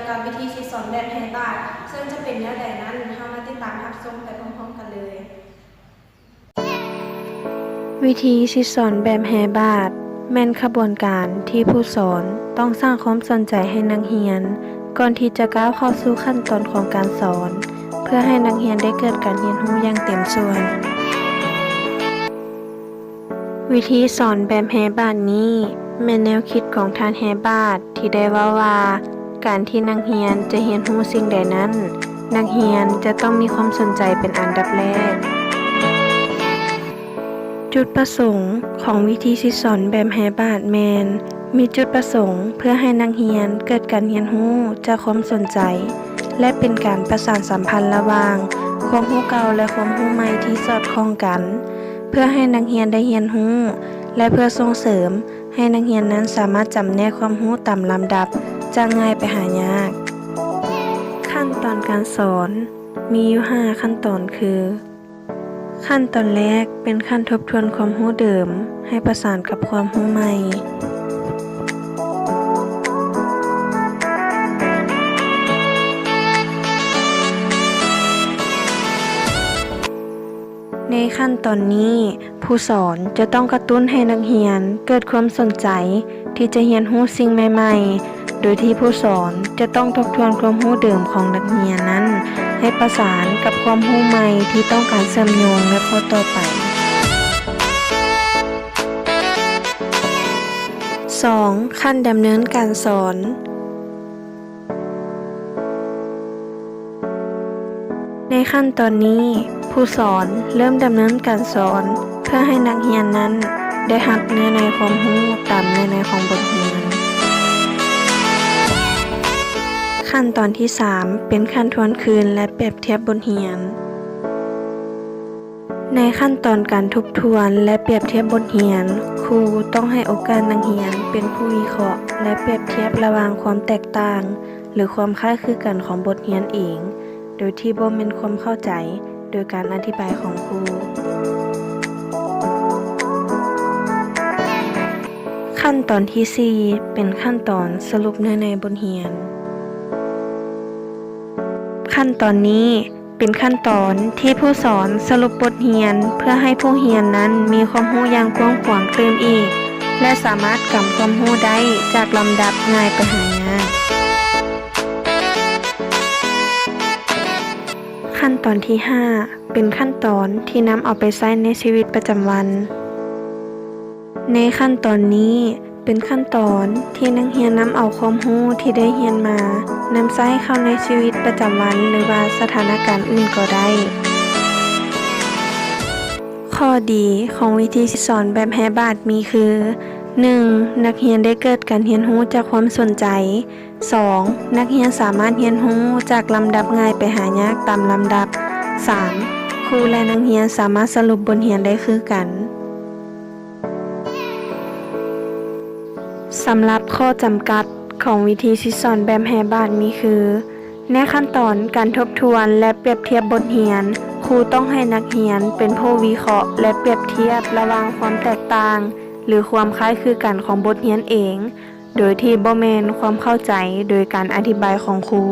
ກັບວິທີສິດສອນແບບແຮບາດ, ເຊິ່ງຈະເປັນແນວໃດນັ້ນ, ເຮົາມາຕິດຕາມຮັບຊົມໄປພ້ອມໆກັນເລີຍ. ວິທີສິດສອນແບບແຮບາດ ແມ່ນຂະບວນການທີ່ຜູ້ສອນຕ້ອງສ້າງຄວາມສົນໃຈໃຫ້ນັກຮຽນ ກ່ອນທີ່ຈະກ້າວເຂົ້າສູ່ຂັ້ນຕອນຂອງການສອນ, ເພື່ອໃຫ້ນັກຮຽນໄດ້ເກີດການຮຽນຮູ້ຢ່າງເຕັມສ່ວນ. ວິທີສອນແບບແຮບາດນີ້ ແມ່ນແນວຄິດຂອງທ່ານແຮບາດ ທີ່ໄດ້ເວົ້າວ່າ ການທີ່ນັກຮຽນຈະຮຽນຮູ້ສິ່ງໃດນັ້ນ, ນັກຮຽນຈະຕ້ອງມີຄວາມສົນໃຈເປັນອັນດັບແລກ. ຈຸດປະສົງຂອງວິທີສິດສອນແບບແຮບາດແມ່ນ ມີຈຸດປະສົງເພື່ອໃຫ້ນັກຮຽນເກີດການຮຽນຮູ້ຈາກຄວາມສົນໃຈ ແລະ ເປັນການປະສານສຳພັນລະຫວ່າງຄວາມຮູ້ເກົ່າ ແລະ ຄວາມຮູ້ໃໝ່ທີ່ສອດຄ່ອງກັນ, ເພື່ອໃຫ້ນັກຮຽນໄດ້ຮຽນຮູ້ ແລະ ເພື່ອສົ່ງເສີມໃຫ້ນັກຮຽນນັ້ນສາມາດຈຳແນກຄວາມຮູ້ຕາມລຳດັບ ຈາກງ່າຍໄປຫາຍາກ. ຂັ້ນຕອນການສອນມີຢູ່ຫ້າຂັ້ນຕອນຄື ຂັ້ນຕອນແລກເປັນຂັ້ນທົບທວນຄວາມຮູ້ເດີມໃຫ້ປະສານກັບຄວາມຮູ້ໃໝ່. ໃນຂັ້ນຕອນນີ້, ຜູ້ສອນຈະຕ້ອງກະຕຸ້ນໃຫ້ນັກຮຽນເກີດຄວາມສົນໃຈທີ່ຈະຮຽນຮູ້ສິ່ງໃໝ່ໆ, ໂດຍທີ່ຜູ້ສອນຈະຕ້ອງທົບທວນຄວາມຮູ້ເດີມຂອງນັກຮຽນນັ້ນ ໃຫ້ປະສານກັບຄວາມຮູ້ໃໝ່ທີ່ຕ້ອງການເຊື່ອມໂຍງໃນຂໍ້ຕໍ່ໄປ. ສອງ, ຂັ້ນດຳເນີນການສອນ. ໃນຂັ້ນຕອນນີ້, ຜູ້ສອນເລີ່ມດຳເນີນການສອນ ເພື່ອໃຫ້ນັກຮຽນນັ້ນໄດ້ຮັບເນື້ອໃນຄວາມຮູ້ຕາມເນື້ອໃນຂອງບົດຮຽນ. ຂັ້ນຕອນທີສາມ ເປັນຂັ້ນທວນຄືນ ແລະ ປຽບທຽບບົດຮຽນ. ໃນຂັ້ນຕອນການທົບທວນ ແລະ ປຽບທຽບບົດຮຽນ, ຄູຕ້ອງໃຫ້ໂອກາດນັກຮຽນເປັນຜູ້ວິເຄາະ ແລະ ປຽບທຽບລະຫວ່າງຄວາມແຕກຕ່າງ ຫຼື ຄວາມຄ້າຍຄືກັນຂອງບົດຮຽນເອງ ໂດຍທີ່ບໍ່ແມ່ນຄວາມເຂົ້າໃຈໂດຍການອະທິບາຍຂອງຄູ. ຂັ້ນຕອນທີສີ່ ເປັນຂັ້ນຕອນສະຫຼຸບເນື້ອໃນບົດຮຽນ. ຂັ້ນຕອນນີ້ ເປັນຂັ້ນຕອນທີ່ຜູ້ສອນສະຫຼຸບບົດຮຽນ ເພື່ອໃຫ້ຜູ້ຮຽນນັ້ນມີຄວາມຮູ້ຢ່າງກວ້າງຂວາງຕື່ມອີກ ແລະ ສາມາດກຳຄວາມຮູ້ໄດ້ຈາກລຳດັບງ່າຍໄປຫາຍາກ. ຂັ້ນຕອນທີຫ້າ ເປັນຂັ້ນຕອນທີ່ນຳເອົາໄປໃຊ້ໃນຊີວິດປະຈຳວັນ. ໃນຂັ້ນຕອນນີ້ ເປັນຂັ້ນຕອນທີ່ນັກຮຽນນຳເອົາຄວາມຮູ້ທີ່ໄດ້ຮຽນມາ ນຳໃຊ້ເຂົ້າໃນຊີວິດປະຈຳວັນ ຫຼືວ່າສະຖານະການອື່ນກໍໄດ້. ຂໍ້ດີຂອງວິທີສອນແບບແຮບາດມີຄື ໜຶ່ງ ນັກຮຽນໄດ້ເກີດການຮຽນຮູ້ຈາກຄວາມສົນໃຈ. ສອງ ນັກຮຽນສາມາດຮຽນຮູ້ຈາກລຳດັບງ່າຍໄປຫາຍາກຕາມລຳດັບ. ສາມ ຄູ ແລະ ນັກຮຽນສາມາດສະຫຼຸບບົດຮຽນໄດ້ຄືກັນ. ສຳລັບຂໍ້ຈຳກັດຂອງວິທີສິດສອນແບບແຮບາດມີຄື ໃນຂັ້ນຕອນການທົບທວນ ແລະ ປຽບທຽບບົດຮຽນ, ຄູຕ້ອງໃຫ້ນັກຮຽນເປັນຜູ້ວິເຄາະ ແລະ ປຽບທຽບລະຫວ່າງຄວາມແຕກຕ່າງ ຫຼື ຄວາມຄ້າຍຄືກັນຂອງບົດຮຽນເອງ ໂດຍທີ່ບໍ່ແມ່ນຄວາມເຂົ້າໃຈໂດຍການອະທິບາຍຂອງຄູ.